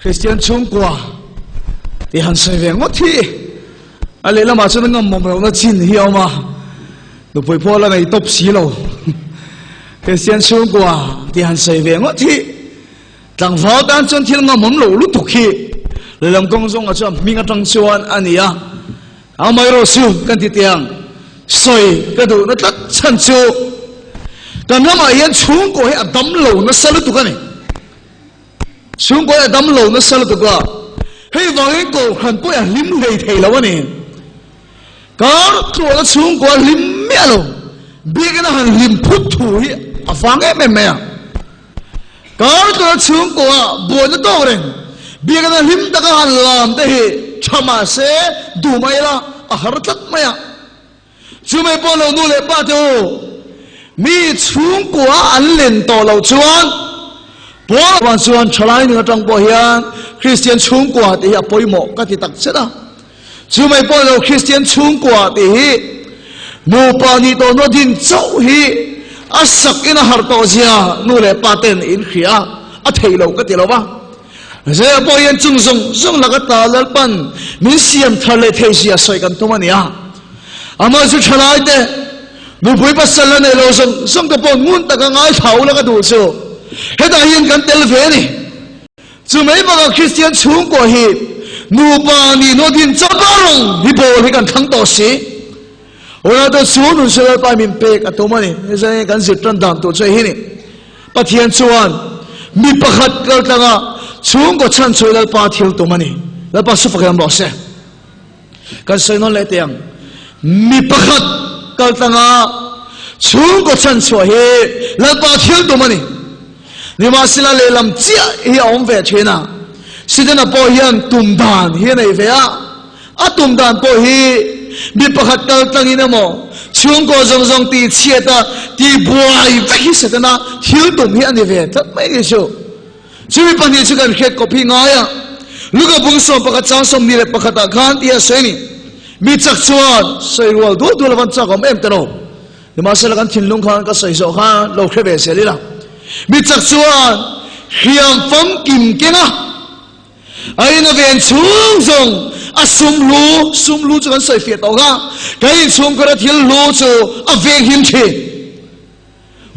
Kristian chhungkua tih han sawi ve ngawt hi a lehlamah chuan a ngam awm lohna chin hi a awm a, nupui pawh la nei tawp si lo. Kristian chhungkua tih han sawi ve ngawt hi tlangval tan chuan thil ngam awm loh lutuk hi lehlam kawng zawngah chuan hming atang chuan a ni a, Amaherawhchu kan ti teh ang, sawi ka duhna tlat chhan chu kan ramah hian chhungkaw hi a dam lo nasa lutuk a ni. Chhungkaw hi a dam lo nasa lutuk a, hei vangin kohhran pawh hi a hlim hlei thei lo a ni. Kar tluahna chhungkaw a hlim miah lo, biakina han hlim phut thu hi a vang em em mai a. Kar tluahna chhungkaw ah buaina tawk reng, biakina hlim taka han lam te hi tha mah se duh mai ila a har tlat mai a. Chumai pawh lo nu leh pa te u, mi chhungkua an len tawh loh chuan Paul vang chuan thalai ning atang pawh hian Kristian chhungkua tih hi a pawimawh ka ti tak zet a. Chumai pawh lo Kristian chhungkua tih hi nupa nih tawh hnu din chauh hi a sak in a harh tawh zia nu leh pa ten in hria a, a theih loh ka ti lo va. Zia pawh hian chung zawng zawng laka ta Lalpan min siam thar leh thei zia sawi kan tum a ni a. Amah chu thalai te, nupui pasal la nei lo zawng zawng te pawh ngun taka ngaithla ula ka duh chu hetah hian kan tel ve a ni. Chu mai bakah Kristian chhungkua hi nupa nih hnu din chapa rawng hi bawl hi kan thlang tawh si. Ronaldo chu nun se Lalpa min pek a tum a ni. Hei kan zir tan dan tur chu hei hi ni. Pathian chuan mi pakhat kal tlanga chhungkaw chhan chhuah Lalpa thil tum a ni. Lalpa su fak hian rawh se. Kan sawi nawn leh teh ang. Mi pakhat kal tlanga chhungkaw chhan chhuah hi Lalpa thil tum a ni. Nimahsela lehlam chiah hi a awm ve thin a. Setana pawh hian tum dan hi a nei ve a. A tum dan pawh hi mi pakhat kal tlangin emaw chhungkaw zawng zawng tih chhiat a tih buai vek hi Setana thil tum hi a ni ve tlat mai ni chu. Chumi pahnih chu kan hriat kawp hi ngai a, Luka bung 11 chang 21 ah khan tih a sawi a ni. Mi chak chuan sawi rual dual dual avan chak awm em te lo. Nimahsela kan thinlung khan ka sawi zawh khan lo hre ve zel ila. Mi chak chuan hriam famkim keng a. A in a ven chhung zawng a sum hlu, sum hlu chu kan sawi fiah tawh kha, kan inchhungkawr a thil hlu chu a veng him thin.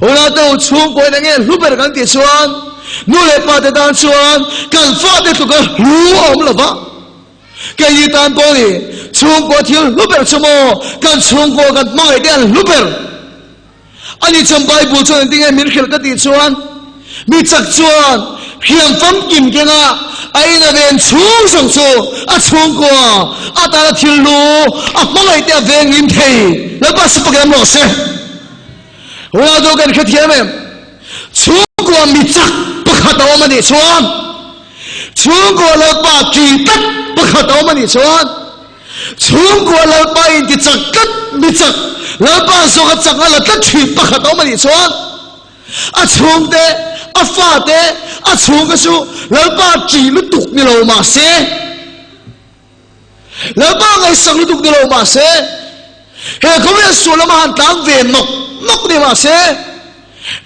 Huna te u chhungkawiin enge hlu ber kan tih chuan nu leh pa te tan chuan kan fate tluka hlu a awm lo va. Keini tan pawh ni chhungkaw thil hlu ber chu maw kan chhungkaw kan hmangaih te an hlu ber. Ani chuan Bible chuan engtin nge min hrilh ka tih chuan, mi chak chuan hriam famkim kenga a in a ven chhung zawng chu a chhungkua a tana thil lu a hmangaih te a vengim thei. Lalpa su pakem rawh se. Ronaldo kan hrethiam em? Chhungkua mi chak pakhat a awm a nih chuan, chhungkua Lalpa ṭi tlat pakhat a awm a nih chuan, Chhungkua Lalpa in ti chak tlat mi chak, Lalpa zawk a chak a la tlat thin pakhat a awm a nih chuan a chhungte, a fate, a chhungte chu Lalpa ṭih lutuk ni lo mah se, Lalpa ngaihsak lutuk ni lo mah se, he khawvel sual lama han tlang ve nawk nawk ni mah se,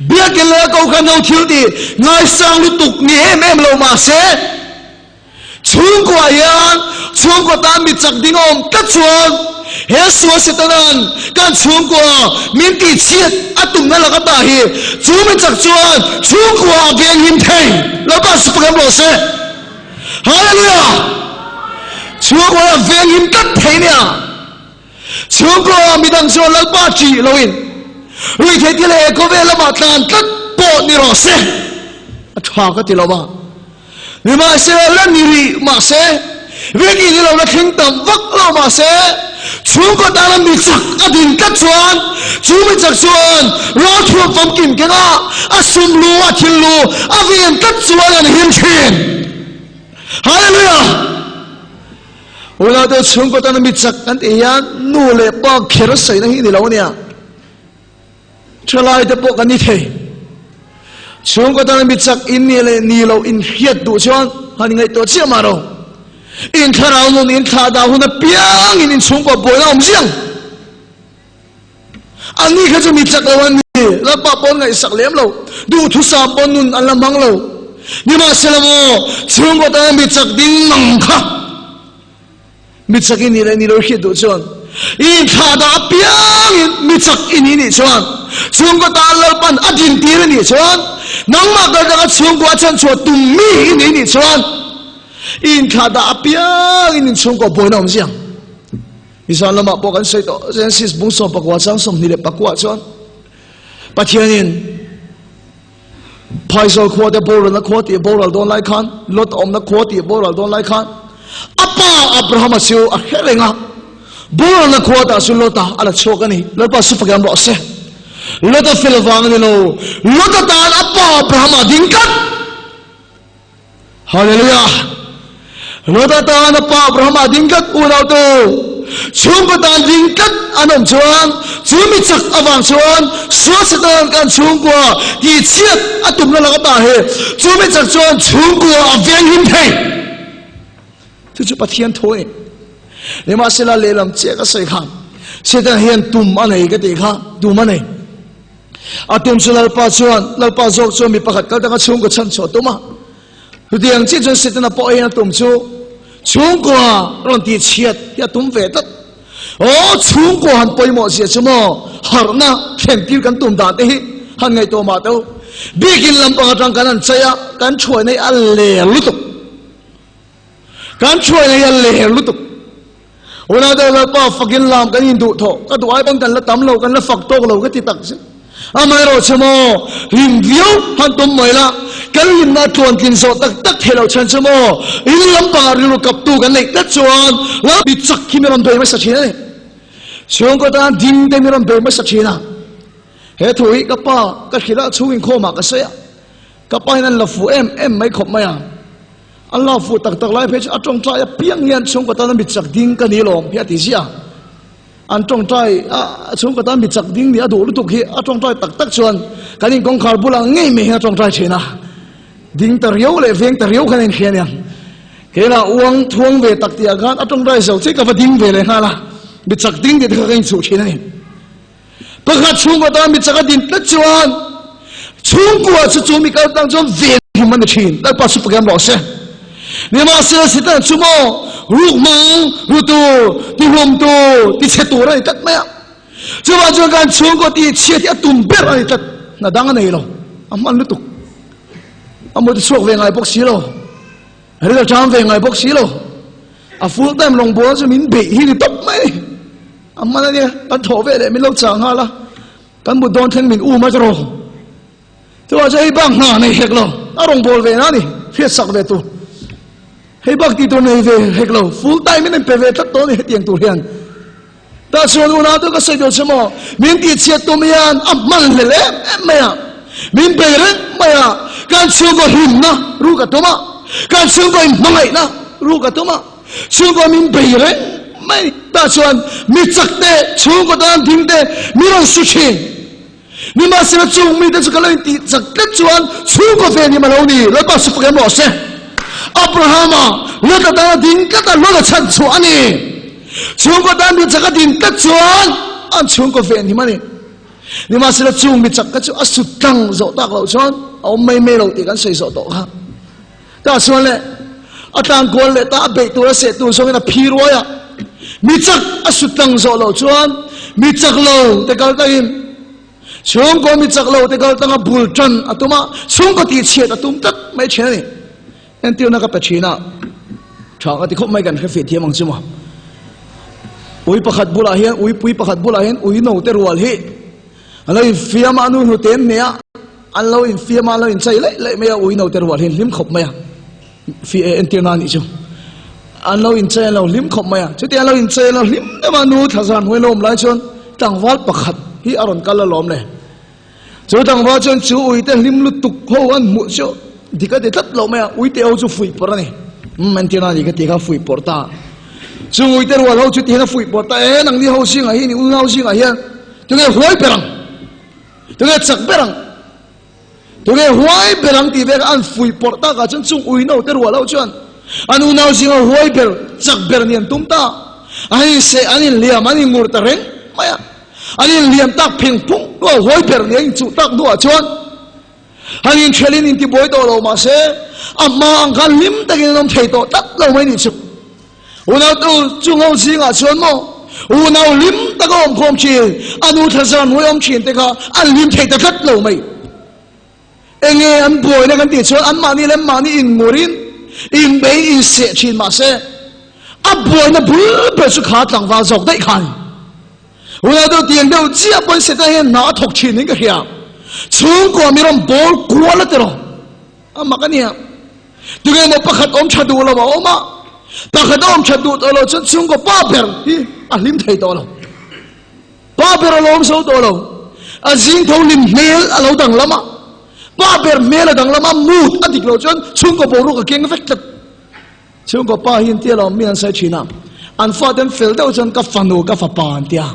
Biakinn leh a kokhan ho thil tih ngaisang lutuk ni em em lo mah se, Chhungkuah hian chhungkaw tan mi chak ding a awm tlat chuan he sual Setanan kan chhungkua min tihchhiat a tumna laka ta hi chu mi chak chuan chhungkua a venghim thei lo ta su pakam rawh se. Hallelujah! Chhungkua a venghim tlat thei nia. Chhungkua midang chuan Lalpa ṭih loin ruihtheih thil he khawvel lamah tlan tlat pawh ni rawh se. A ṭha ka ti lo a. Nimahsela la ni rih mahse, veki ni lo la thleng tam vak lo mahse, chhungkaw tana mi chak a din tlat chuan, chu mi chak chuan ralthuam famkim kengah a sum lu, a thil lu a ven tlat chuan an him thin. Hallelujah! Unau te chhungkaw tana mi chak kan tih hian nu leh pa kher sawina hi ni lo ania. Thalai te pawh kan ni thei. Chhungkaw tana mi chak in nih leh ni loh in hriat duh chuan han ngaihtuah chiah mah ro. In thlarau nun in thlah dah hun apiangin in chhungkaw buaina awm ziang. Anni kha chu mi chak lo an ni. Lalpa pawn ngaihsak lem lo. Duhthusam pawn nun an la hmang lo. Nimahsela maw, chhungkaw tana mi chak ding nang kha mi chak i nih leh ni lo hriat duh chuan i inthlah dah apiangin mi chak i nih nih chuan chhungkaw tan Lalpan a din tir a nih chuan nangmah kal danga chhungkaw a chhanchhuah tum mi i nih nih chuan i inthlah dah apiangin inchhungkaw buaina awm ziang. Nizan lamah pawh kan sawi tawh Genesis bung 19 chang 24 chuan Pathianin Phaisal khua te boralna khua tih boral dawn lai khan Lot awmna khua tih boral dawn lai khan a pa Abrahama chu a hre reng a, boralna khua tah chu Lota a la chhuak a ni. Lalpa su fakiam rawh se. Lota fel vang a ni lo, Lota tan a pa Abrahama a ding tlat. Hallelujah! Lota tan a pa Abrahama ding tlat unautu chhungkaw tan ding tlat an awm chuan chu mi chak avang chuan sual Satan kan chhungkua tih chhiat a tumna laka ta hi chu mi chak chuan chhungkua a venghim thei. Chu chu Pathian thu a ni. Nimahsela lehlam chiah ka sawi khan Satan hian tum a nei ka tih kha tum a nei. A tum chu Lalpa chuan, Lalpa zawk chuan mi pakhat kal danga chhungkaw chhan chhuah tum a. Chutiang chiah chuan Setana pawh hian a tum chu chhungkua rawn tih chhiat hi a tum ve tlat. Aw, chhungkua han pawimawh zia chu maw harhna thlen tir kan tum dan te hi han ngaihtuah mah teh u. Biakin lampang atang kan han chei a, kan thuaina hi a ler lutuk. Kan thuaina hi a ler lutuk. Unau deuh Lalpa fakin lam kan induh thawh, ka duh ai pawn kan la tam lo, kan la fak tawk lo ka ti tak zet. Amaherawh chu maw, hlim viau han tum mai la, kan hlimna a tluan tlin zawh tak tak theih loh chhan chu maw, in lampangah rilru kaptu kan neih tlat chuan Lalpi chak hi mi rawn bei hmasa thin a ni. Chhungkaw tan ding te mi rawn bei hmasa thin a. He thu hi ka pa ka hrilh a, chhung inkhawmah ka sawi a, ka pa hian an la fuh em em mai khawp mai a. An lo fuh tak tak lai phei chu a tawngtai apiang hian chhungkaw tana mi chak ding ka ni lawm hi a ti ziah a. An tawngtai a chhungkaw tana mi chak ding nih a duh lutuk hi a tawngtai tak tak chuan kan in kawngkhar bulah ngei mai hian a tawngtai thin a. Ding ta riau leh veng ta riau khan a inhria aniang. Keimah uang thuang ve tak tih ah khan a tawngtai zo chiah ka va ding ve leh nghal a, mi chak ding tih te kha ka inchuh thin a ni. Pakhat chhungkaw tan mi chak a din tlat chuan chhungkua chu chu mi kal tlang chuan ven him a ni thin. Lalpa chu pakiam rawh se. Nimahsela Satan chu maw ruk hmang ru tur, ti hlum tur, ti chhe tur a ni tlat mai a. Chuvang chuan kan chhungkaw ti chhiat hi a tum ber a ni tlat. Hna dang a nei lo, a hman lutuk. A mut chhuak ve ngai bawk si lo. Ril a ṭam ve ngai bawk si lo. A full time rawngbâwl chu min beih hi ni tawp mai. A hman a nia, kan thawh ve leh min lo chah nghal a, kan mut dawn thleng min um a tiraw. Chuvang chuan hei bak hna nei hek lo, a rawngbâwl ve na a ni, hriat sak ve tur. Hei bak tih tur nei ve hek lo, full time in an pe ve tlat tawh a ni hetiang tur hian. Tah chuan unau te ka sawi deuh che maw, min tihchhiat tum hian a hman hlel em em mai a, min bei reng mai a, kan chhungkaw hlimna ruk a tum a, kan chhungkaw inhmangaihna ruk a tum a, chhungkaw min bei reng mai. Tah chuan mi chak te, chhungkaw tan ding te mi rawn su thin. Nimahsela chung mite chu ka lo intih chak tlat chuan chhungkaw ve ni ma lo ni, Lalpa su fak em rawh se. Abrahama Lota tana ding tlat a, Lota chhan chhuah a ni. Chhungkaw tan mi chak a din tlat chuan an chhungkaw ve ni ma ni. Nimahsela chung mi chak kha chu a sut tlang zawh tak loh chuan a awm mai mai lo tih kan sawi zawh tawh kha. Tah chuan le a tlang kual leh ta a beih tur a seh tur zawngin a phi ruai a, mi chak a sut tlang zawh loh chuan mi chak lo te kal tangin chhungkaw mi chak lo te kal tanga bul tan a tum a, chhungkaw tih chhiat a tum tlat mai thin a ni. Entirna ka pe thin a, tha ka ti khawp mai kan hre fih thiam ang chu maw. Ui pakhat bulah hian ui pui pakhat bulah hian ui no te rual hi a lo infiam a, a nu hnute an hne a, An lo infiam a, an lo inchei laih laih mai a, ui note rual hi an hlim khawp mai a, fi e entir na anih chu. An lo inchei, an lo hlim khawp mai a, chuti an lo inchei, an lo hlim deuh a, nu thlazar hnuai lo awm lai chuan tlangval pakhat hi a rawn kal alawm le. Chu tlangval chuan chu uite hlim lutuk ho an hmuh chu dik a ti tlat lo mai a, uite ho chu fuih pawrh a ni. Umm entir na anih ka tih kha fuih pawrh ta. Chung uite rual ho chu tihian a fuih pawrh ta, e nangni ho zingah hi, ni unau zingah hian tunge huai ber ang? Tunge chak ber ang? Tunge huai ber ang tih vek an fuih pawrh takah chuan chung uino te ruah loh chuan an unau zinga huai ber, chak ber ni an tum ta. An inseh, an inhliam, an inngur ta reng mai a. An inhliam tak pheng phung hnuah huai ber ni a inchuh tak hnuah chuan. Han inthelin intibuai tawh lo mah se, a hma ang khan hlim takin an awm thei tawh tlat lo mai nih chu. Unautu chung ho zingah chuan maw unau hlim taka awm khawm thin, a nu thlazar hnuai awm thin te kha an hlim thei ta tlat lo mai. Enge an buaina kan tih chuan anmahni leh anmahni inngurin, inbei, inseh thin mah se, a buaina bul ber chu kha tlangval zawk daih kha a ni. Unau tiang deuh chiah pawn Satan hian hna a thawk thin in ka hria. Chhungkua mi rawn bawl kual a tiraw. A mak a nia. Tunge maw pakhat awm tha duh lo a awm a, pakhat a awm tha duh tawh lo chuan chhungkaw pa ber hi a hlim thei tawh lo. Pa ber a lo awm zo tawh lo. A zing tho hlim hmel a lo danglam a, pa ber hmel a danglam a, mood a dik loh chuan chhungkaw boruak a keng vek tlat. Chhungkaw pa hi an tia lo, mi an sawi thin a, an fate an fel deuh chuan ka fanu ka fapa an tia.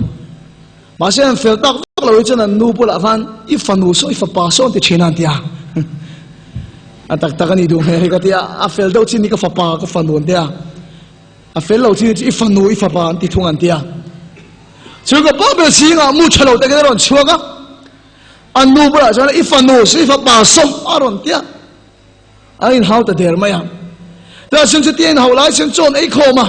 Mahse an fel tak vak lo hi chuan an nu bulah khan i fanu saw i fapa saw an ti thin a an tia. A tak tak a nih duh hmel hi ka tia, a fel deuh chin hi ka fapa ka fanu an tia. A fel lo chin hi chu i fanu i fapa an ti thung an tia. Chhungkaw pa ber zingah mu tha lo takin a rawn chhuak a, an nu bulah chuan i fanu saw i fapa saw a rawn tia. A inhau ta der mai a. Tah chuan chutia inhau lai chuan chawn ei khawm a.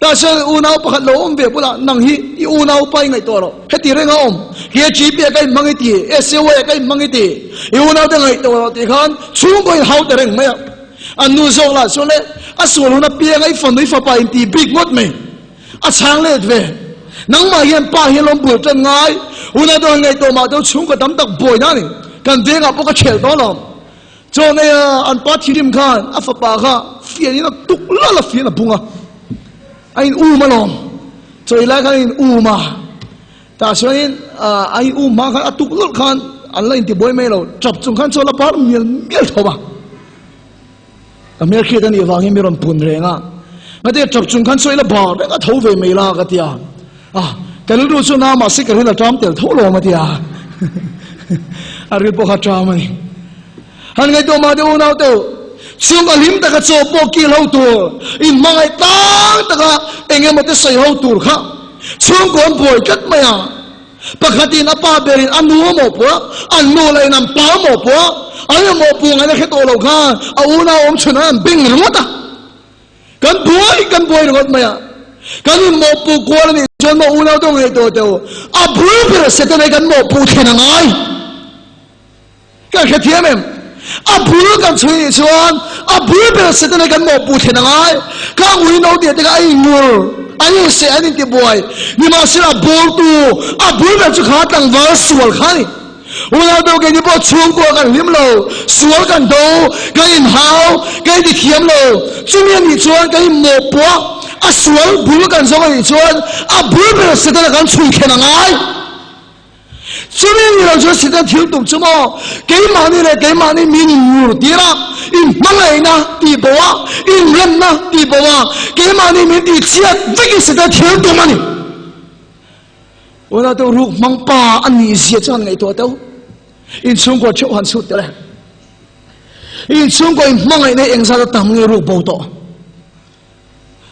Tah chuan unau pakhat lo awm ve bulah nang hi i unau pa i ngaihtuah rawh. Heti reng a awm. KGP ah ka inhmang i ti, SAY ah ka inhmang i ti. I unau te ngaihtuah rawh tih khan chhungkaw inhau ta reng mai a. An nu zawk lah chuan le a sual hun apiang a i fanu i fapa inti bik ngawt mai. A chhang let ve. Nangmah hian pa hi lawm bul tan ngai. Unau te han ngaihtuah mah deuh chhungkaw tam tak buaina a ni. Kan vengah pawh ka ṭhelh dawn lo. Chaw neia an pa thirim khan a fapa kha fianin a tuk lal a, fian a bung a, a in um alawm. Chaw ei lai khan a in um a, tah chuanin a in um hma khan a tuk lawlh khan an la intibuai mai lo, ṭap chung khan chaw la par mial mial tho a. Ka hmelhriat a nih vangin mi rawn pun reng a, Ngate ṭap chung khan chaw i la bar reng a, tho ve mai la ka ti a. Ah, ka rilru chu na mahse ka ril a ṭam tel tho lawm a ti a. A ril pawh kha a ṭam a ni. Han ngaihtuah mah deuh unau teuh, chung a hlim taka chaw pawh kil ho tur, inhmangaih tlang taka eng emaw te sawi ho tur kha chhungkaw an buai tlat mai a. Pakhatin a pa berin a nu a mawhpuh a, an nu lahin an pa a mawhpuh a, an mawhpuh ngaihna hre tawh lo khan a unau awm chhun an beng ringawt a. Kan buai kan buai ringawt mai a. Kan inmawhpuh kual a nih chuan maw unau te ngaihtuah teh u, a bul ber Satan hi kan mawhpuh thlen a ngai. Kan hrethiam em? A bul kan chhui nih chuan a bul ber Satan hi kan mawhpuh thlen a ngai. Khang ui no tih te kha a ingur, an inseh, an intibuai. Nimahsela a bawltu, a bul ber chu kha tlangval sual kha a ni. Unau deuh keini pawh chhungkua kan hlim lo, sual kan do, kan inhau, kan intithiam lo. Chumi a nih chuan kan inmawhpuah, a sual bul kan zawng a nih chuan a bul ber Setana kan chhui thlen a ngai. Chumi a nih loh chuan Setana thil tum chu maw keimahni leh keimahni min inngur tir a, inhmangaihna tih bo a, inremna tih bo a, keimahni min tihchhiat vekin Setana thil tum a ni. Unau te ruk hmang pa a nih zia chu han ngaihtuah teuh. In chhungkaw theuh han chhut tel e. In chhungkaw in hmangaihna hi engzat a tam nge ruk bo tawh.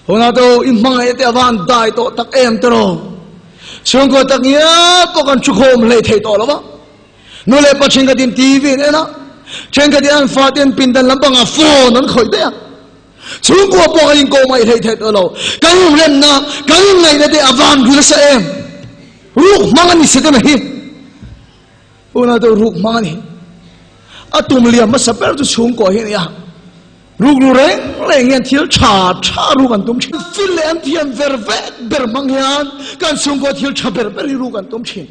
Unau te in hmangaihna te a van dai tawh tak em te rawh. Chhungkaw tak ngial pawh kan thukhawm hlei thei tawh lo va. Nu leh pa thenkhatin TV an en a, thenkhatin an faten pindan lampangah phone an khawih daih a. Chhungkua pawh kan inkawh mai hlei theih tawh lo. Kan inremna, kan inngaihna te a van ru nasa em? Ruk hmang a ni Setana hi. Unau te ruk hmang a ni. A tum liam hmasa ber chu chhungkua hi a ni a. Ruk ru reng reng hian thil tha tha ruk an tum thin. Fil leh an thiam ver vek ber hmang hian kan chhungkua thil tha ber ber hi ruk an tum thin.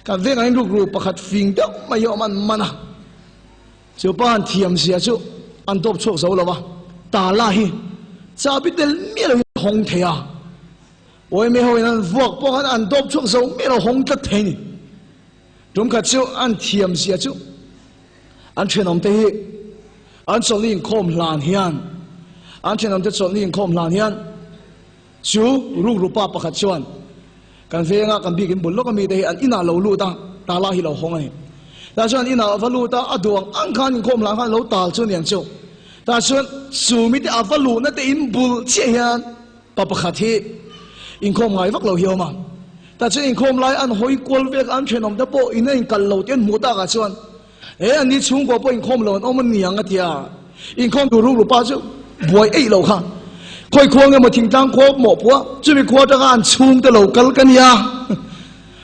Kan vengah hian ruk ru pakhat fing deuh mai hi a awm an man a. Chu pa an thiam zia chu an dawp chhuak zo lo a, tala hi chabi tel miah lo in a hawng thei a, Awime ho in an vuak pawh khan an dawp chhuak zo miah lo hawng tlat thei a ni. Tum khat chu an thiam zia chu an thenawm te hi an chawlhni inkhawm hlan hian an thenawm te chawlhni inkhawm hlan hian chu rukru pa pakhat chuan Kan venga kan bikin bul lawk ami te hi an inah lo lut a, tala hi lo hawng a ni. Tah chuan an inah a va lut a, a duh ang ang khan inkhawm hlan khan a lo tal chu aniang chu. Tah chuan chu mite a va luhna te in bul chiah hian pa pakhat hi inkhawm ngai vak lo hi a awm a. Tah chuan inkhawm lai an hawi kual vek a, an thenawm te pawh in a inkal lo tih an hmuh takah chuan. He anni chhungkua pawh inkhawm lo an awm a niang a ti a. Inkhawm tur rukru pa chu buai eih lo kha. Khawi khua nge maw thingtlang khua mawh pawh a, chumi khua atanga an chhungte lo kal ka nia.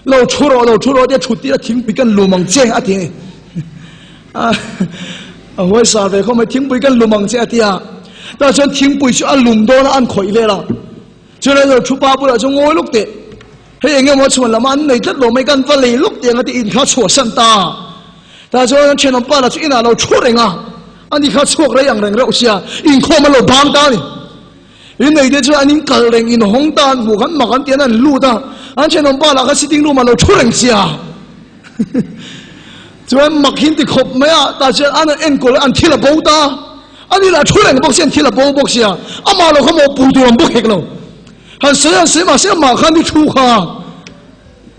Lo thu rawh, lo thu rawh tia thut tir a thingpui kan lum ang che a ti a ni. A huaisar ve khawp mai, thingpui kan lum ang che a ti a. Tah chuan thingpui chu a lum dawn a, an khawih vel a. Chuan lo thu pa bulah chuan ngawi luk teh. Hei eng emaw chhuan lama an nei tlat lo mai, kan va lei luk teh ang a ti in kha chhuahsan ta. Tah chuan an thenawm pa lah chu inah lo thu reng a, ani kha chhuak rei ang reng reuh sia, inkhawm a lo bang ta a ni. In nei te chuan an in kal reng, in hawng ta an hmuh khan mak an ti an an lut a, an thenawm pa lah kha sitting room ah lo thu reng sia. Chuan mak hin ti khawp mai a, tah chuan an enkawl an thil a bo ta. Ani lah thu reng bawk sia, an thil a bo bawk sia, amah lo kha maw pu tur an bawk hek lo. Han sawi an sawi mahse amah khan i thu kha.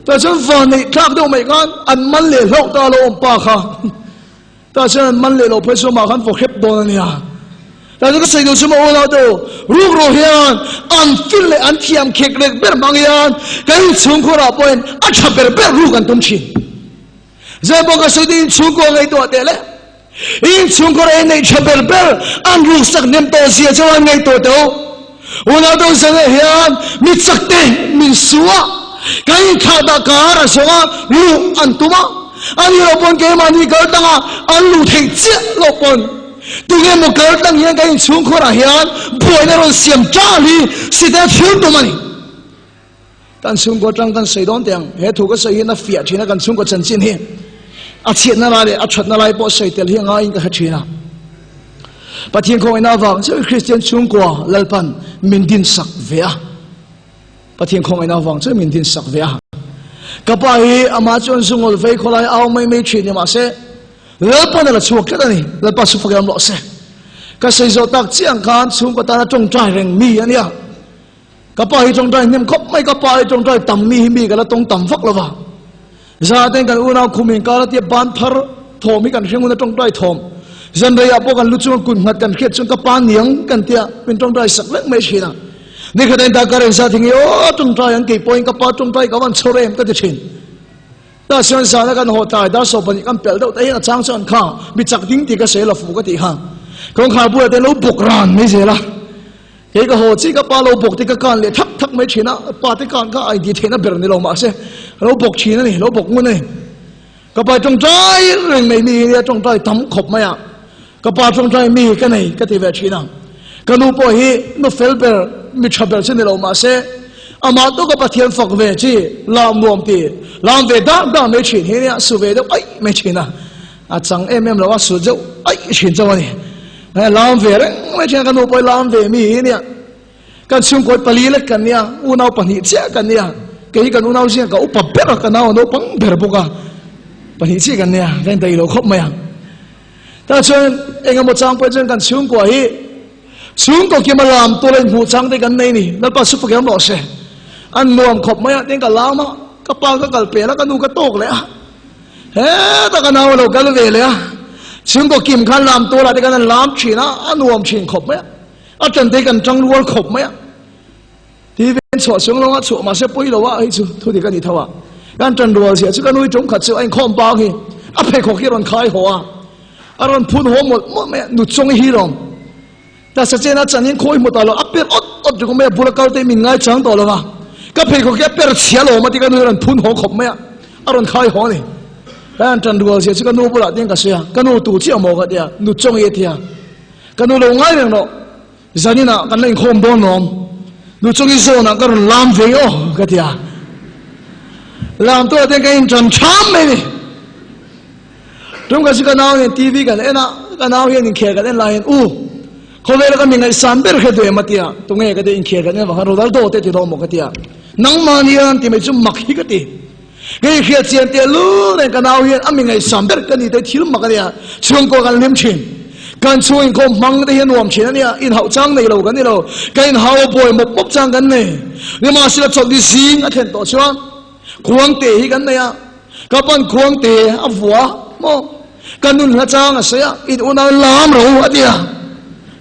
Tah chuan van neih tlak deuh mai khan an man leh hlauh ta lo awm pa kha. Tah chuan an man leh loh phei chu amah khan vaw hrep dawn a nia. Tah chuan ka sawi duh chu maw aw lau rukru hian an fil leh an thiam khek rek ber hmang hian kan inchhungkhur ah pawhin a tha ber ber ruk an tum thin. Zai pawh ka sawi duh inchhungkhur ngaihtuah teh le. Inchhungkhur ei neih tha ber ber an ruksak nem tawh zia chu an ngaihtuah teh u. Unau deuh zangah hian mi chak te min su a, kan inthlah dah kar a zawng a, luh an tum a. A nih loh pawn keimahni kal tanga an luh theih chiah loh pawn tunge maw kal tang hian kan inchhungkhur ah hian buaina rawn siam ṭal hi site thil tum a ni. Kan chhungkaw atang kan sawi dawn teh ang, he thu ka sawi hian a fiah thin a, kan chhungkaw chanchin hi a chhiatna lai leh a thatna lai pawh sawi tel hi a ngaiin ka hre thin a. Pathian khawngaihna avang chuan Kristian chhungkua Lalpan min dinsak ve a. Pathian khawngaihna avang chuan min dinsak ve a. Ka pa hi amah chuan zungawl vei khawlai au mai mai thin ni mahse Lalpan a la chhuak tlat a ni. Lalpa chu fak em rawh se. Ka sawi zawh tak chiah ang khan chhungkaw tana tawngtai reng mi a nia. Ka pa hi tawngtai hnem khawp mai, ka pa hi tawngtai tam mi hi mi ka la tawng tam vak lo va. Zaten kan unau khum inkar a tia ban phar thawm hi kan hre ngun a tawngtai thawm. Zan reiah pawh kan lu chunga kut nghat kan hriat chuan ka pa niang kan tia min tawngtai sak vek mai thin a. Nikhat a indah ka reng zat hi nge aw tawngtai ang kei pawhin ka pa tawngtai ka van chhawr em ka ti thin. Tah chuan zana kan haw tlai dar 20 kan pelh deuh te hian a chang chuan kha mi chak ding tih ka sawi la fu ka tih kha kawngkhar bulah te lo bawk ran mai zel a. Kei ka haw chi ka pa lo bawk te ka kan leh thak thak mai thin a, pa te kan kha a inti theihna ber ni lo mahse a lo bawk thin a ni, lo bawk ngun a ni. Ka pa tawngtai reng mai mi hi nia tawngtai tam khawp mai a, ka pa tawngtai mi ka nei ka ti ve thin a. Ka nu pawh hi nu fel ber mi tha ber chu ni lo mahse amah tawka Pathian fak ve chi lam nuam ti lam ve dak dak mai thin hi nia su ve deuh aih mai thin a, a chang em em lo a su deuh aih thin chauh a ni. He lam ve reng mai thin a, ka nu pawh hi lam ve mi hi nia. Kan chhungkawi pali lek kan nia, unau pahnih chiah kan nia. Kei hi kan unau zingah ka upa ber a, ka nau a naupang ber bawk a. Pahnih chiah kan nia, ka indaih lo khawp mai ang. Tah chuan eng emaw chang pawh chuan kan chhungkua hi chhungkaw kima lam tur a inhmuh chang te kan nei ni. Lalpa chu fakiam rawh se. An nuam khawp mai a, tin ka lam a, ka pa ka kal pel a, ka nu ka tawk leh a. Heta ka nau a lo kal ve leh a, chhungkaw kim khan lam tualah te khan an lam thin a, a nuam thin khawp mai a, a tan te kan tang rual khawp mai a. TV an chhuah chung lawng a chhuah mahse pawi lo a, hei chu thu dik a ni tho a. Kan tan rual zia chu ka nui tum khat chu a inkhawm bang hi a pheikhawk hi a rawn khai haw a, a rawn phun haw mawlh mawlh mai a, nu chawng hi lawm. Taksa chen a chan in khawi hmu ta lo, a per awt awt ringawt mai a, bula kal te min ngai chang tawh lo va, ka pheikhawk hi a per chhia lo awm a ti ka nu hi a rawn phun haw khawp mai a, a rawn khai haw a ni. Ka han tan rual zia chu ka nu bulah te hian ka sawi a, ka nu tu chiah maw ka ti a, nu chawng i a ti a, ka nu lo ngai reng rawh, zanin ah kan la inkhawm dawn lawm, nu chawng i zawn ah ka rawn lam ve aw ka ti a, lam tawh ah te hian ka intan tham mai a ni. Tum ka chu ka nau hian TV kan en a, ka nau hian inkhel kan en lai hian u khawvela ka mi ngaihsan ber kha duh em a tia, tunge ka ti inkhel kan en vang khan Ronaldo te ti dawn maw ka tia, nangmah hian ti mai chu mak hi ka ti, ka inhriat chian teh lul nen ka nau hian a mi ngaihsan ber ka ni te thil mak a nia, chhungkaw kan hlim thin, kan chhung inkhawm hmang te hi a nuam thin a nia, inhauh chang nei lo kan ni lo, ka inhau a buai mawp mawp chang kan nei, nimahsela chawlhni zing a thlen tawh chuan khuangte hi kan nei a. Ka pan khuangte a vua maw? Ka nun hla chang a sawi a, in unau lam ro a ti a,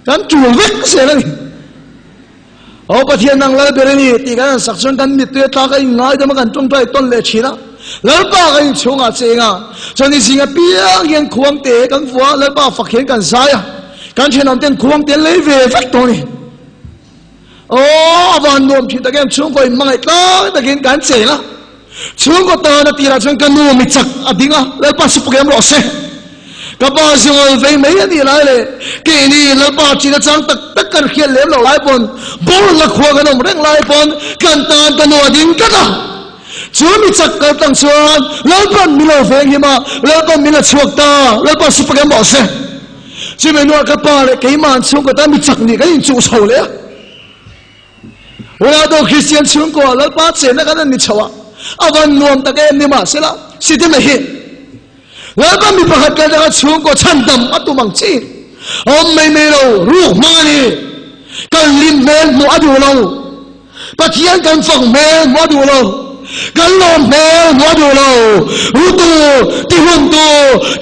kan tul vek zel a ni. Aw Pathian nang lal ber a ni tih kan han sak chuan kan mittui a tlak a, inngaidam a kan tawngtai tawn leh thin a. Lalpa kan inchhungah cheng a, chuan i zinga piang hian khuangte kan vua a, Lalpa fak hian kan zai a, kan thenawm ten khuangte an lei ve vek tawh a ni. Aw, a van nuam thin tak em, chhungkaw in hmangaih tlang takin kan cheng a, chhungkaw tan a tirah chuan ka nu mi chak a ding a, Lalpa chu pawk em rawh se. Ka pa zingawl vei mai a nih lai leh keini Lalpa chin achang tak tak kan hriat lem loh lai pawn bawlhla khua kan awm reng lai pawn kan tan ka nu a ding tlat a. Chu mi chak kal tang chuan Lalpa'n min lo veng him a, Lalpa'n min la chhuak ta, Lalpa chu pawk em rawh se. Chumi hnuah ka pa leh keimah an chhungkaw tan mi chak nih kan inchuh chho leh a. Ronaldo Kristian chhungkaw Lalpa chenna kan han ni chho a, a van nuam tak em ni mahsela Sidima hi Lalpa mi pakhat kal danga chhungkaw chhandam a tum ang chi a awm mai mai lo, ruk hmang a ni. Kan hlim hmel hmuh a duh lo, Pathian kan fak hmel hmuh a duh lo, kan lawm hmel hmuh a duh lo, rutu, tihuntu,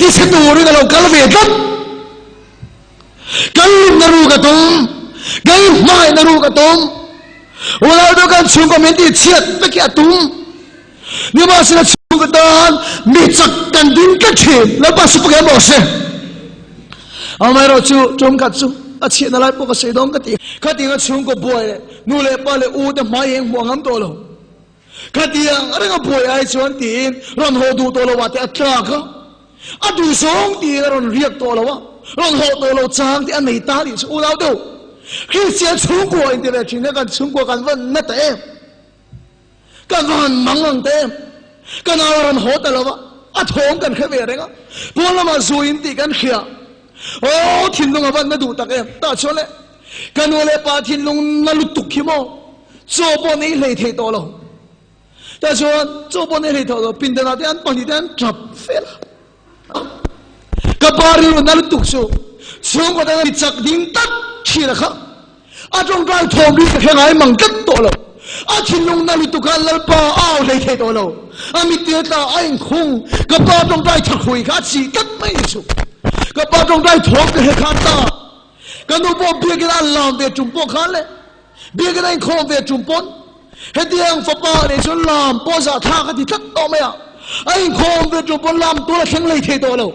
tichhe turin a lo kal ve tlat. Kan hlimna ruk a tum, kan hmangaihna ruk a tum, Ronaldo kan chhungkaw min tih chhiat vek hi a tum. Nimahsela chhungkaw tan mi chak kan ding tlat thin. Lalpa su pakhem rawh se. Amaherawhchu tum khat chu a chhiatna lai pawh ka sawi dawn ka ti. Khatianga chhungkaw buai leh nu leh pa leh u te hmai eng hmuh a ngam tawh lo. Khatiang renga buai ai chuan tiin rawn haw duh tawh lo ah te a tlak a. A duh zawng tiin a rawn riak tawh lo a, rawn haw tawh lo chang tih a nei ta nih chu unau deuh. Kristian chhungkua inti ve thin kha kan chhungkua kan va na ta em? Kan va han mang ang ta em? Ka nau a rawn haw ta lo a, a thawng kan hre ve reng a, pawn lamah zu in tih kan hria. Aw thinlung a va na duh tak em? Tah chuan le, ka nu leh pa thinlung na lutuk hi maw chaw pawh nei hlei thei tawh lo. Tah chuan chaw pawh nei hlei tawh lo, pindanah te an pahnih te an tap fel a. Ka pa rilru na lutuk chu chhungkaw dang a chak ding tlat thin a kha. A tawngtai thawm ri ka hre ngai mang tlat tawh lo. A thinlung na lutuk khan Lalpa a au hlei thei tawh lo. A mittir tla a inkhung. Ka pa tawngtai thahrui kha a chih tlat mai ni chu. Ka pa tawngtai thawm ka hre khan ta. Ka nu pawh biakina a lam ve tum pawh khan le. Biakina a inkhawm ve tum pawn hetiang fapa leh chuan lam pawh zahthlak a ti tlat tawh mai a. A inkhawm ve tum pawn lam tur a thleng lei thei tawh lo.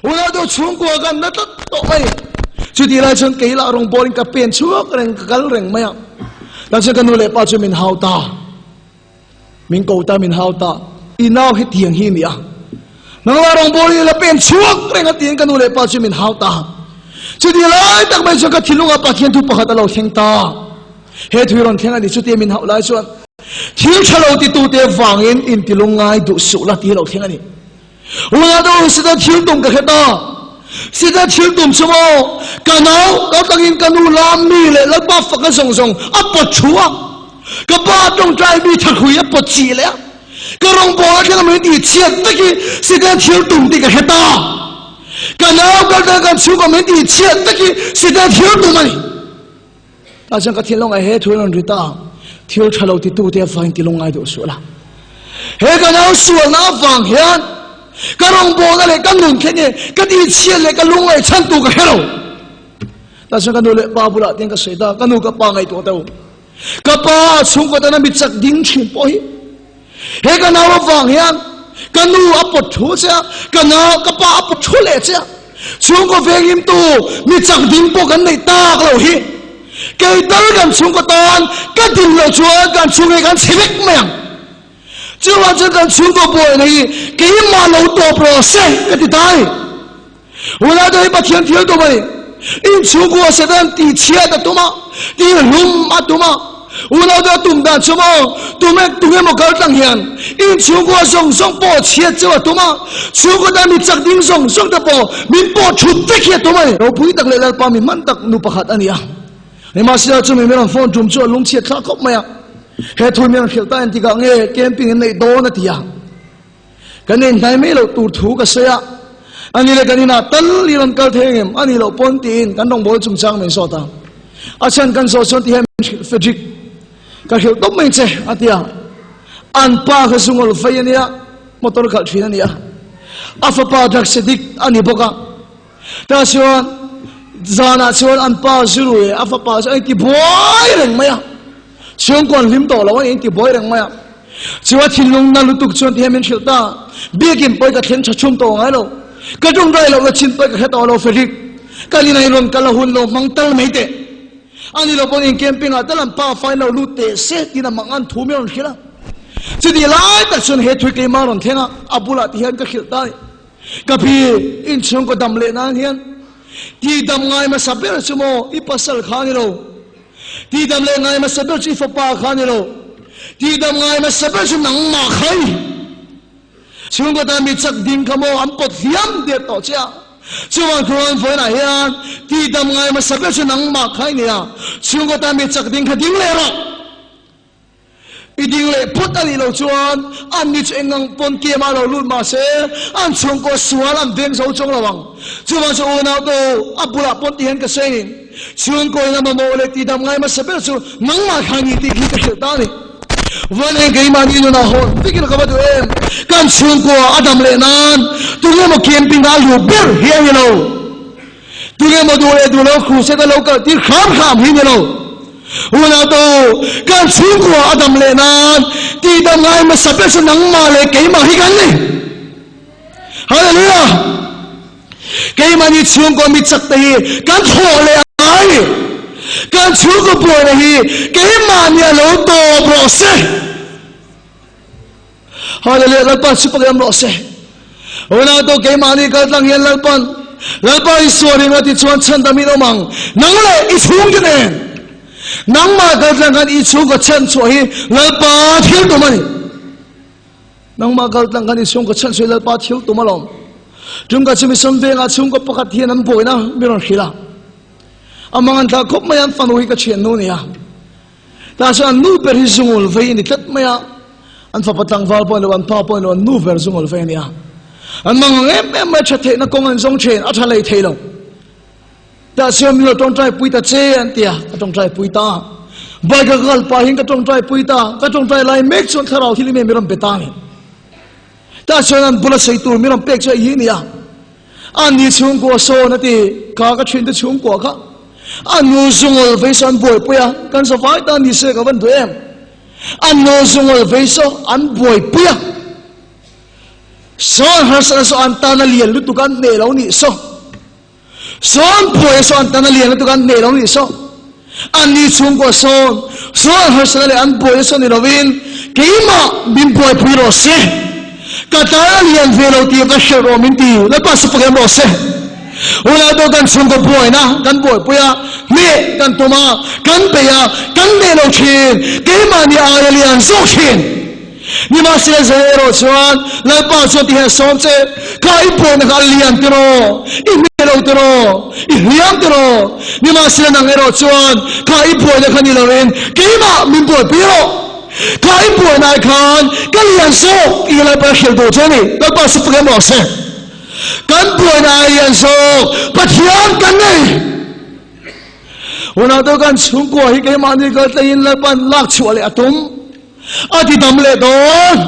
Unau deuh chhungkua kan na tlat tawh mai. Chutih lai chuan kei lah rawngbawlin ka pen chhuak reng, ka kal reng mai a. Tah chuan ka nu leh pa chu min hau ta. Min ko ta, min hau ta. I nau hetiang hi a ni a. Nang lah rawngbawlin i la pen chhuak reng a tiin ka nu leh pa chu min hau ta. Chutih lai tak mai chuan ka thinlungah Pathian thu pakhat a lo thleng ta. He thui rawn thleng a ni. Chutia min hauh lai chuan thil tha lo titute vangin intilung ngai duh suh la tih a lo thleng a ni. Ronaldo sita thil tum ka hre ta. Sita thil tum chu maw ka nau ka tangin ka nu lam mi leh Lalpa faka zawng zawng a pawt thu a. Ka pa tawngtai mi thahrui a pawt chi leh a. Ka rawngbawl a thleng a min tih chhiat vek hi sita thil tum tih ka hre ta. Ka nau ka tang kan chhungkaw min tih chhiat vek hi sita thil tum a ni. Tah chuan ka thinlung a he thu rawn ri ta, thil tha lo titute avangin ti lungngai duh suh la. He ka nau sualna avang hian ka rawngbawlna leh ka nun thleng hi ka tihchhiat leh ka lungngaih chhan tur ka hre lo. Tah chuan ka nu leh pa bulah tiang ka sawi ta, ka nu ka pa ngaihtuah teh u. Ka pa chhungkaw tana mi chak ding thin pawh hi he ka nau avang hian ka nu a pawt thu che a, ka nau ka pa a pawt thu leh che a. Chhungkaw venghimtu mi chak ding pawh kan neih tak loh hi. Kei tal kan chhungkaw tan ka din loh chuan kan chhung hi kan chhe vek mai ang. Chuvang chuan kan chhungkaw buaina hi keimah lo tawp rawh se ka ti ta a ni. Ronaldo hi Pathian thil tum a ni. In chhungkua Satan tih chhiat a tum a, tih hlum a tum a. Ronaldo a tum dan chu maw, tum e tung emaw kal tlang hian in chhungkua zawng zawng pawh chhiat cheu a tum a, chhungkaw tan mi chak ding zawng zawng te pawh min pawh thut vek hi a tum a ni. Ropui tak leh Lalpa mi hman tak nu pakhat a ni a. Nimahsela chumi min rawn phone tum chu a lungchhiat thlak khawp mai a. He thu min rawn hrilh ta engtikah nge camping in neih dawn a ti a. Kan inhnai mai loh tur thu ka sawi a, ani leh kan inah tal i rawn kal thei angem? A nih loh pawn tiin kan rawngbâwl chungchang min zawt a. A chhan kan zawh chuan ti hian min hrilh Frederick, ka hrilh tawp mai che a ti a. An pa kha zungawl vei a nia, motor khalh thin a ni a. A fapa drugs addict a ni bawk a. Tah chuan zanah chuan an pa zu rui a fapa chu a inti buai reng mai a. Chhungkaw an hlim tawh lo a, a inti buai reng mai a. Chu a thinlung na lutuk chuan ti hian min hrilh ta, Biakin pawi ka thleng tha chhum tawh ngai lo. Ka tawngtai lohna chin pawi ka hre tawh lo Frederick. Kan inah i rawn kal a hun lo hmang tal mai teh. Ani lo pawn in camping ah tal an pa fain lo lut teh se tiin a mang an thu min rawn hrilh a. Chutih lai tak chuan he thui keimah rawn thleng a, a bulah ti hian ka hrilh ta a ni. Ka pi, inchhungkaw dam leh nan hian ti dam ngai hmasa ber chu maw i pasal kha a ni lo. Ti dam leh ngai hmasa ber chu i fapa kha a ni lo. Ti dam ngai hmasa ber chu nangmah kha i ni. Chhungkaw tan mi chak ding kha maw an pawt hliam der tawh che a. Chuvang chuan vawiinah hian ti dam ngai hmasa ber chu nangmah kha i ni a. Chhungkaw tan mi chak ding kha ding leh rawh. I ding leh phawt a nih loh chuan anni chu eng ang pawn kem a lo lut mah se an chhungkaw sual an veng zo chawng lo ang. Chuvang chu unau te u, a bulah pawn ti hian ka sawi ni. Chhungkaw in a mamawh leh tihdam ngai hmasa ber chu nangmah kha ni tih khi ka hrilh ta a ni. Vawiin eng keimahni nunah hawn vekin ka va duh em? Kan chhungkaw a dam leh nan tunge maw camping ah a luh ber hi a ni lo. Tunge maw duh leh duh lo crusade a lo kal tir hram hram hi ni lo. Unau te u, kan chhungkua a dam leh nan tihdam ngai hmasa ber chu nangmah leh keimah hi kan ni. Hallelujah! Keimahni chhungkua mi chak te hi kan thawh leh a ngai. Kan chhungkaw buaina hi keimahni a lo tawp rawh se. Hallelujah, Lalpa chu pakhiam rawh se. Unau to keimahni kal tlang hian Lalpan Lalpa Isua ringa ti chuan chhandam in awm ang. Nang leh i chhungte nen. Nangmah kal tlang khan i chhungkaw chhan chhuah hi Lalpa thil tum a ni. Nangmah kal tlang khan i chhungkaw chhan chhuah hi Lalpa thil tum alawm. Tumka chu mission vengah chhungkaw pakhat hian an buaina mi rawn hrilh a. Amang an thlah khawp mai a, an fanu hi ka thiannu a ni a. Tah chuan an nu ber hi zungul vei a ni tlat mai a, an fapa tlangval pawh a ni lo, an pa pawh a ni lo, an nu ber zungul vei a ni a. An mangang em em mai, tha theihna kawng an zawng thin, a tha lei thei lo. Tah chuan min lo tawngtai pui ta che an ti a, ka tawngtai pui ta. Bike a ka kal pah hian ka tawngtai pui ta, ka tawngtai lai mek chuan thlarau thil emaw min rawn pe ta a ni. Tah chuan an bula sawi tur min rawn pek chu a hi a ni a. A ni chhungkua sawn a ti, kha ka thinte chhungkua kha a nu zungawl vei saw an buaipui a, kan zavai ta ni se ka van duh em? A nu zungawl vei saw an buaipui a, sawn harsatna saw an tan a lian lutuk a an hneh lo nih saw, sawn buaina saw an tan a lian lutuk a an hneh lo nih saw, a ni chhungkua sawn sawn harsatna leh an buaina saw ni lovin keimah min buaipui rawh se, ka tan a lian ve lo tih ka hrilh rawh min ti, Lalpa chu pakem rawh se. Unau pawh kan chhungkaw buaina kan buaipui a, hneh kan tum a, kan bei a, kan hneh lo thin, keimahni aia lian zawk thin. Nimahsela zai erawh chuan Lalpa chuan ti hian a sawm che, Kha i buaina kha a lian tiraw? I hne lo tiraw? I hliam tiraw? Nimahsela nang erawh chuan kha i buaina kha ni loin keimah min buaipui rawh. Kha i buaina ai khan ka lian zawk tih hi Lalpa a hrilh duh che a ni. Lalpa chu fak em rawh se. Kan buaina ai lian zawk Pathian kan nei. Unau kan chhungkua hi keimahni kaltlaiin Lalpa'n lak chhuah leh a tum. A ti dam leh dawn.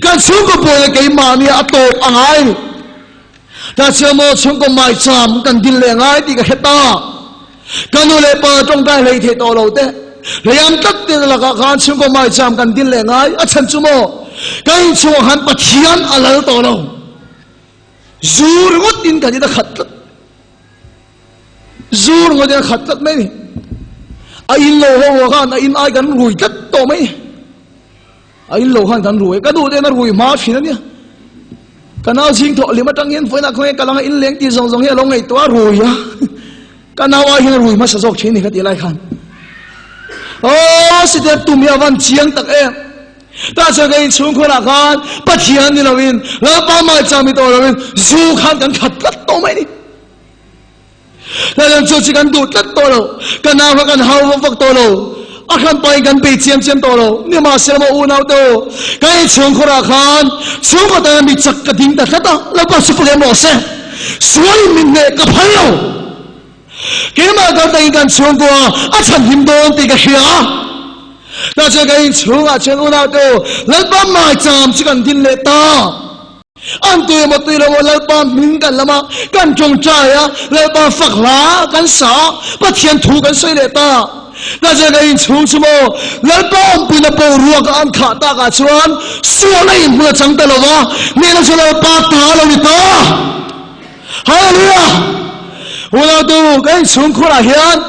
Kan chhungkaw buaina keimahni a tawp a ngai ni. Ta chiang maw chhungkaw maicham kan dil leh ngai tih ka hre ta. Ka nu leh pa tawngtai hlei thei tawh lo te. Hleiam tlat te lakah khan chhungkaw maicham kan dil leh ngai. A chhan chu maw kan inchhungah khan Pathian a lal tawh lo. Zu ringawt in kan in a khat tlat. Zu ringawt in a khat tlat mai ni. A in lo ho khan a in ai kan rui tlat tawh mai ni. A in lo khan kan rui. Ka duh ten a rui hma thin a nia. Ka nau zing thawh lim atang hian vawiinah khawnge ka langa in leng tih zawng zawng hi a lo ngaihtuah a rui a. Ka nau ai hian a rui hmasa zawk thin ni ka tih lai khan. Aw site tum hi a van chiang tak em. Tah chuan ka inchhungkhurah khan Pathian ni loin Lalpa maicham ni tawh loin zu khan kan khat tlat tawh mai ni. Lalram chu chi kan duh tlat tawh lo. Ka nau kha kan hau vak vak tawh lo. A hran pahin kan bei chiam chiam tawh lo. Nimahsela maw unau te u, ka inchhungkhurah khan chhungkaw tana mi chak ka ding ta tlat a, Lalpa chu fak em rawh se. Sualin min hneh ka phal lo. Keimah kal takin kan chhungkua a chhanhim dawn tih ka hria a. Tah chuan ka inchhungah chuan unau te u, Lalpa maicham chu kan din leh ta. An tui emaw tui lo maw Lalpa hming kan lam a, kan tawngtai a, Lalpa fak hla kan sa a, Pathian thu kan sawi leh ta. Na chuan ka inchhung chu maw Lalpa awmpuina boruak a an khah takah chuan sual a inhmun a chang ta lo va, hnehna chu Lalpa ta a lo ni ta. Hallelujah! Unautu, ka inchhung khurah hian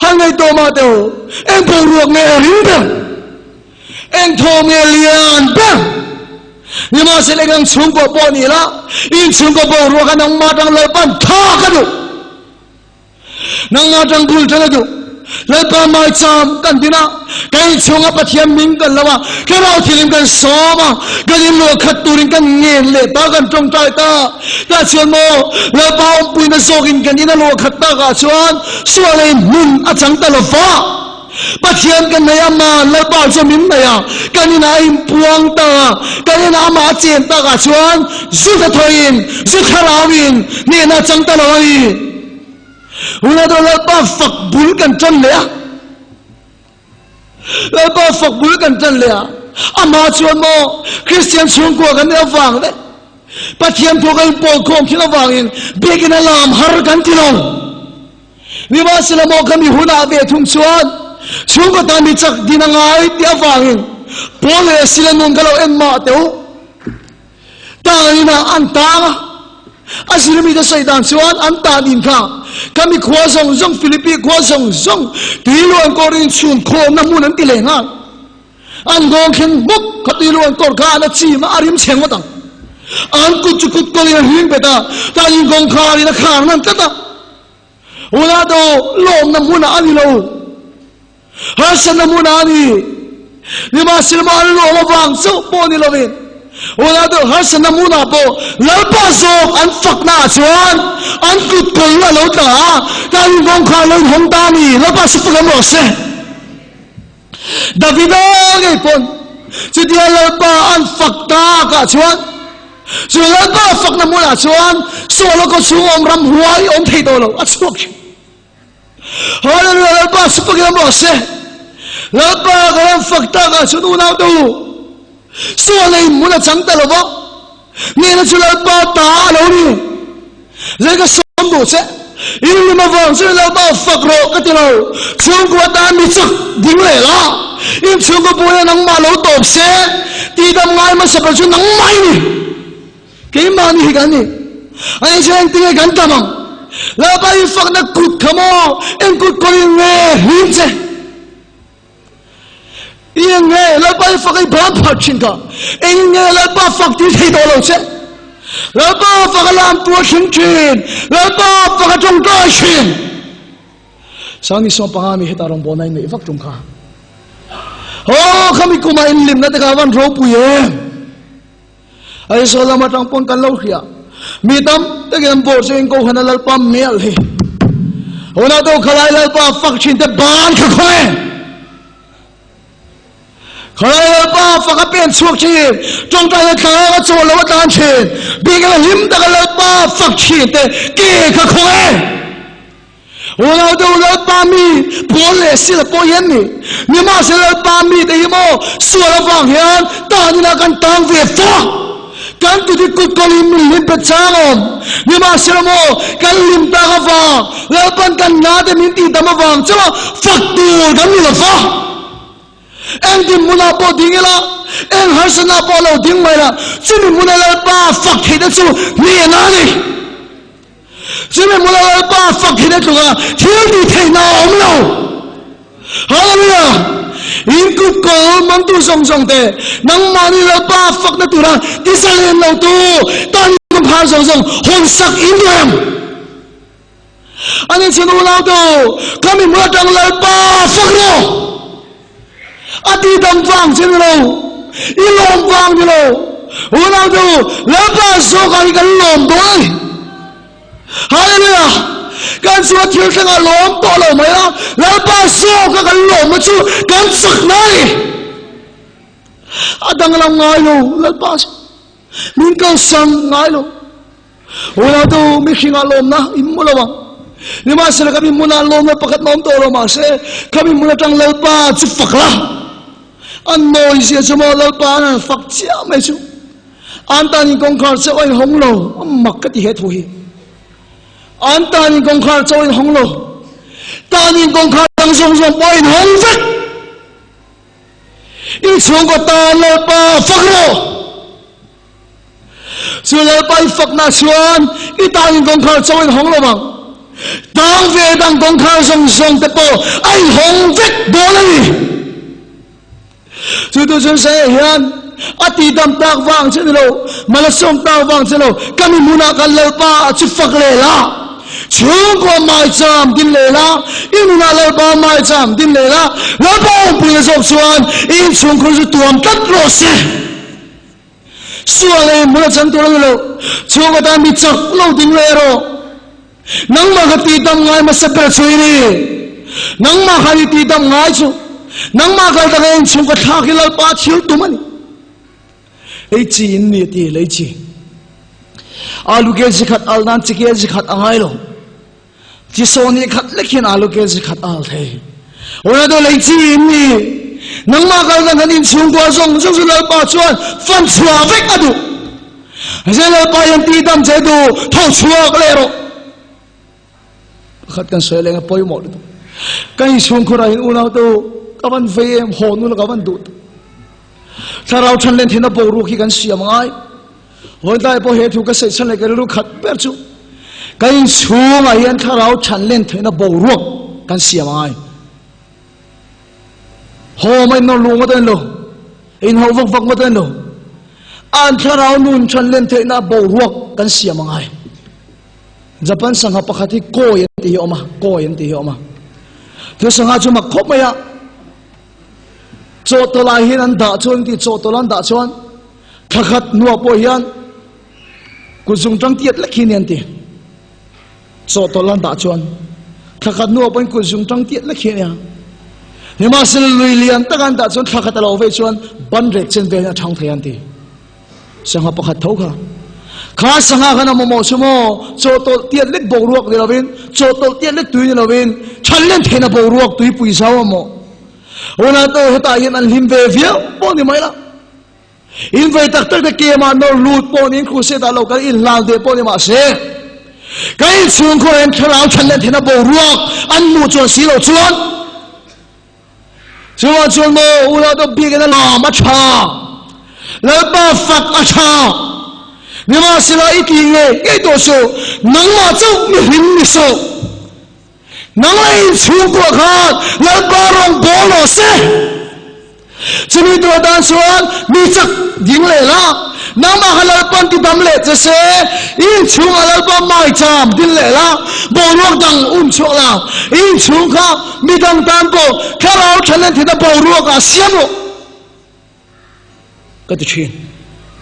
han ngaihtuah mah teh u, eng boruak nge ring ber? Eng thaw nge lian ber? Nimahsela eng ang chhungkaw pawh ni la, inchhungkaw boruak a nangmah atang Lalpan tha ka duh. Nangmah atang bul tan a duh. Lalpa maicham kan din a, kan inchhunga Pathian min kan lo a, Thlarau thilim kan sawm a, kan inluah khat turin kan ngen leh ta, kan tawngtai ta. Tah chuan maw Lalpa awmpuina zawkin kan in a luah khat takah chuan sual ei hmun a chang ta lo va. Pathian kan nei a, man Lalpa chu min nei a, kan inah a inpuang ta a, kan inah amah a chen takah chuan zu hnathawhin, zu thlarauin hnehna a chang ta lo a ni. Hunah chuan Lalpa fak bul kan tan leh a, Lalpa fak bul kan tan leh a, amah chuan maw Kristian chhungkua kan nih avang leh Pathian thu kan inpawlkhawm thin avangin biakinn a lam har kan ti lo. Nimahsela maw ka mi hunah ve thung chuan chhungkaw tan mi chak din a ngai tih avangin Paul leh Sila nun ka lo en mah teh u. Tang inah an tang a, a zirmite sawi dan chuan an tan in kha ka mi khua zawng zawng Philippi khua zawng zawng tuiluan kawr inchhun khawmna hmun an ti leh nghal. An nghawng thleng bawk kha tuiluan kawr kha an a chim a, a rim chhe ngawt ang. An kut chu kut kawlin a hring bet a, tan in kawngkharin a khar hman tlat a. Hunah do lawmna hmunah a ni lo, harsatna hmunah a ni. Nimahsela maw an lawm avang chauh pawh ni lovin, hunah do harsatna hmunah pawh Lalpa zawk an faknaah chuan an kut kawl a lo tla a, kan kawngkhar lo inhawng ta a ni. Lalpa chu fak awm rawh se. Davida ngei pawn chutia Lalpa an fak takah chuan chu Lalpa fakna hmunah chuan Saul-a kaw chhung awm ramhuai awm thei tawh lo a chhuak thin. Hallelujah Lalpa chu fakin awm rawh se. Lalpa kan han fak takah chuan unau te u Saul ei hmun a chang ta lo va, hnehna chu Lalpa ta a lo ni. Zai ka sawm duh che. In lim avang chuan Lalpa fak rawh ka ti lo. Chhungkua tan mi chak ding leh la. In chhungkaw buaina nangmah lo tawp se, tihdam ngai hmasa ber chu nangmah i ni. Keimahni hi kan ni. Ani chu engtinge kan tam ang? Lalpa i fakna kut kha maw eng kut kawrin nge hlim che? I eng nge Lalpa i fak i ban phar thin kha? Eng nge Lalpa fak ti thei tawh lo che? Lalpa fak a lam tuar thin thin, Lalpa fak a tawngtai thin. Sangni 15 mi heta rawngbawlna in neih vak tum kha. Aw khami kuma in limna te kha van ropui em. Aizawl lam atang pawn kan lo hria. Mi tam takin an bawr chu in Kohhran a Lalpa mel hi. Hunah do khalai Lalpa fak thin te ban kha khaw e. Khalai Lalpa fak a pen chhuak thin, tawngtai a tlang a chawl lo a tlan thin, biakinn a hlim taka Lalpa fak thin te ke kha khaw e. Unau te u Lalpa mi pawl leh sila pawh hi an ni. Nimahsela Lalpa mite hi maw sual avang hian tan ila kan tang ve fo. Kan kut hi kut kawlin min hlim pet chang awm. Nimahsela maw kan hlim tak avang Lalpan kan na te min tihdam avang chauha fak tur kan ni lo va. Eng dinhmunah pawh ding ila, eng harsatna pawh lo ding mai la, chumi hmuna Lalpa fak theihna chu hnehna a ni. Chumi hmuna Lalpa fak theihna tluka thil tih theihna a awm lo. Hallelujah! In kut kawl mantu zawng zawng te, nangmahni Lalpa fakna tura tizalen lotu tan kawngkhar zawng zawng hawnsak in duh em? Ani chuan unau te u, ka mi hmun atang Lalpa fak rawh! A tihdam vang che ni lo, i lawm vang ni lo. Unau te u, Lalpa zawkah hi kan lawm dawn a ni. Hallelujah! Kan chunga thil thlengah lawm tawh lo mai a, Lalpa zawka kan lawmna chu kan chakna a ni. A danglam ngai lo, Lalpa chu min kalsan ngai lo. Unautu mihringah lawmna in hmu lo ang. Nimahsela kami hmunah lawmna pakhat a awm tawh lo mahse kami hmun atang Lalpa chu fak la. An nawi zia chu maw Lalpa an han fak chiah mai chu. An tan in kawngkhar chauh a inhawng lo, a mak ka ti he thu hi. An tan in kawngkhar chauh a inhawng lo. Tanin kawngkhar dang zawng zawng pawh a inhawng vek. I chhungkaw tan Lalpa fak rawh. Chu Lalpa i fakna chuan i tanin kawngkhar chauh a inhawng lo vang. Tang ve dang kawngkhar zawng zawng te pawh a inhawng vek dawn a ni. Chu tu chuan Saia hian a tihdam tak vang che ni lo, mal a sawm tak vang che lo, ka mi hmunah kan Lalpa chu fak leh la, chhungkaw maicham din leh la, i nunah Lalpa maicham din leh la, Lalpa awmpuina zawk chuan i inchhungkhur chu tuam tlat rawh se. Sual leh hmun a chang tur a ni lo, chhungkaw tan mi chak lo ding leh rawh. Nangmah kha tihdam ngai hmasa ber chu i ni. Nangmah kha ni tihdam ngai chu. Nangmah kal tak in chhungkaw thlak hi Lalpa thil tum a ni. Ei chi in ni ti lei chi. Alu kg khat al nan chi kg khat a ngai lo. Chi saw ni khat lek hian alu kg khat al thei. Ora do lei chi in ni. Nangmah kal tak kan in chhungkua zawng zawng chu Lalpa chuan fan chhuah vek a duh. Lalpa hian tihdam che duh tho chhuak leh rawh. Pakhat kan sawi leng a pawimawh lutuk. Kan inchhungkhur ah hian unau te u ka van vei em haw nu la ka van duh tak. Thlarau than len theihna boruak hi kan siam ngai. Vawitlai pawh he thu ka saih chhan leh ka rilru khat ber chu kan inchhung ah hian thlarau than len theihna boruak kan siam ngai. Haw mai nawr luh ngawt a ni lo, inhauh vak vak ngawt a ni lo. An thlarau nun than len theihna boruak kan siam a ngai. Japan sangha pakhat hi koi an tih hi a awm a, koi an tih hi a awm a. Chu sangha chu mak khawp mai a, chawhtawlh ah hian an dah chuan tih chawhtawlh an dah chuan thlakhat hnuah pawh hian kutzung tang tiat lek hi ni an ti. Chawhtawlh an dah chuan thla khat hnuah pawhin kut zung tang tiat lek hi a nia. Nimahsela lui lian taka an dah chuan thla khat a lo vei chuan ban rek chen velin a thang thei an ti. Sangha pakhat tho kha. Kha sangha khan a mamawh chu maw chawhtawlh tiat lek boruak ni lovin, chawhtawlh tiat lek tui ni lovin, than len theihna boruak tuipui zau a mawh. Ronaldo hetah hian an hlim ve viau pawh ni mai la. In vei tak tak te kemah nawr lut pawh niin crusade ah lo kal in hlan ve pawh ni mahse ka in chhungkhur ah hian thlarau than leh theihna boruak an hmuh chuan si loh chuan chuvang chuan maw unau te biakina lam a tha Lalpa fak a tha nimahsela i tih ngei ngei tawh suh nangmah chauh mi hlim ni suh Nang leh in chhungkua khan Lalpa rawn bawl rawh se. Chumi tur atan chuan mi chak ding leh la, nangmah kha Lalpa'n ti dam leh che se, i inchhungah Lalpa maicham din leh la, boruak dang um chhuak la, i inchhung kha midang tan pawh thlarau thanen theihna boruakah siam rawh. Ka ti thin.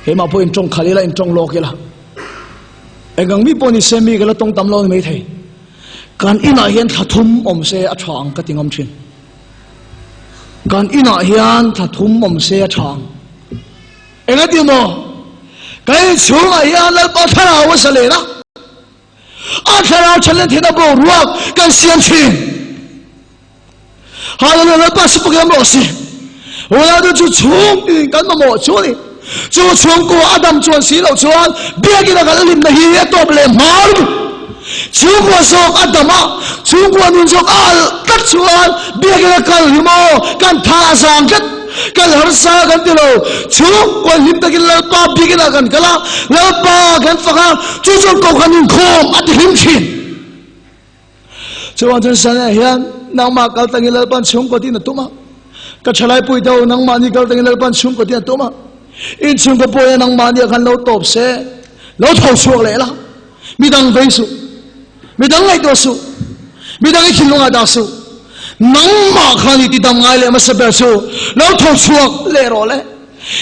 Keimah pawh intawng khalh ila, intawng lawk ila. Engang mi pawh ni se mi ka la tawng tam lo ni maithei. Kan inah hian thla thum awm se a tha ang ka ti ngam thin. Kan inah hian thla thum awm se a tha ang. Engati maw? Kan inchhungah hian Lalpa thlarau a sa len a. A thlarau chhanlen theihna boruak kan siam thin. Hallelujah Lalpa si pakiam rawh si. Ronaldo chu chhung tin kan mamawh chu ni. Chu chhungkua a dam chuan si loh chuan biakina kan hlimna hi a tawp leh hma lutuk. Chhungkua zawk a dam a, chhungkua nun zawk a alh tlat chuan biakina kal hi maw kan tha a zang tlat. Kal harsa kan ti lo. Chhungkua hlim takin Lalpa biakina kan kal a, Lalpa kan fak a, chu chuan kohhran inkhawm a ti hlim thin. Chuan chuan Sane hian nangmah kal tangin Lalpan chhungkaw tin a tum a, ka thalai pui deuh nangmahni kal tangin Lalpan chhungkaw tin a tum a, in chhungkaw pawh hian nangmahni ah khan lo tawp se, lo tho chhuak leh la, midang vei suh, midang ngaihtuah suh, midang i thinlungah dah suh, nangmah khan i tidam ngai leh hmasa ber chu lo tho chhuak leh rawh le.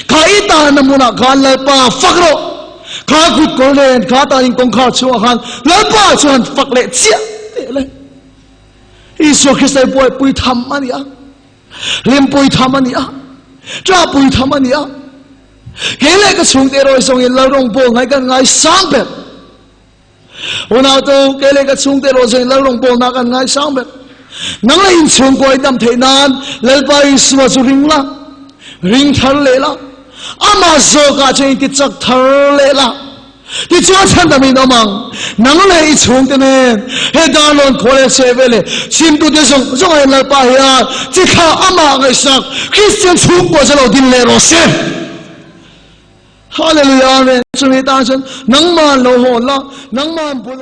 Kha i tahna hmunah khan Lalpa fak rawh. Kha kut kawr nen kha tanin kawngkhar chhungah khan Lalpa chuan fak leh chiah teh le. Isua Krista hi buaipui tham a ni a, hlimpui tham a ni a, ṭahpui tham a ni a. Kei leh ka chhungte erawh hi zawngin Lal rawngbawl ngai kan ngai sang ber. Unautu, kei leh ka chhungte erawh zawngin Lal rawngbawlna kan ngai sang ber. Nang leh in chhungkaw i dam theih nan Lalpa Isua chu ring la, ring thar leh la, amah zawkah chuan in ti chak thar leh la. Tichuan chhandam in awm ang. Nang leh i chhungte nen he Darlawn khua leh chhehvel leh chhimtute zawng zawng ah hian Lalpa hian chi thlah amah ngaihsak Kristian chhungkua chu lo din leh rawh se. Hallelujah Amen. Chumi tan chuan nangman lo hawn la, nangman bul.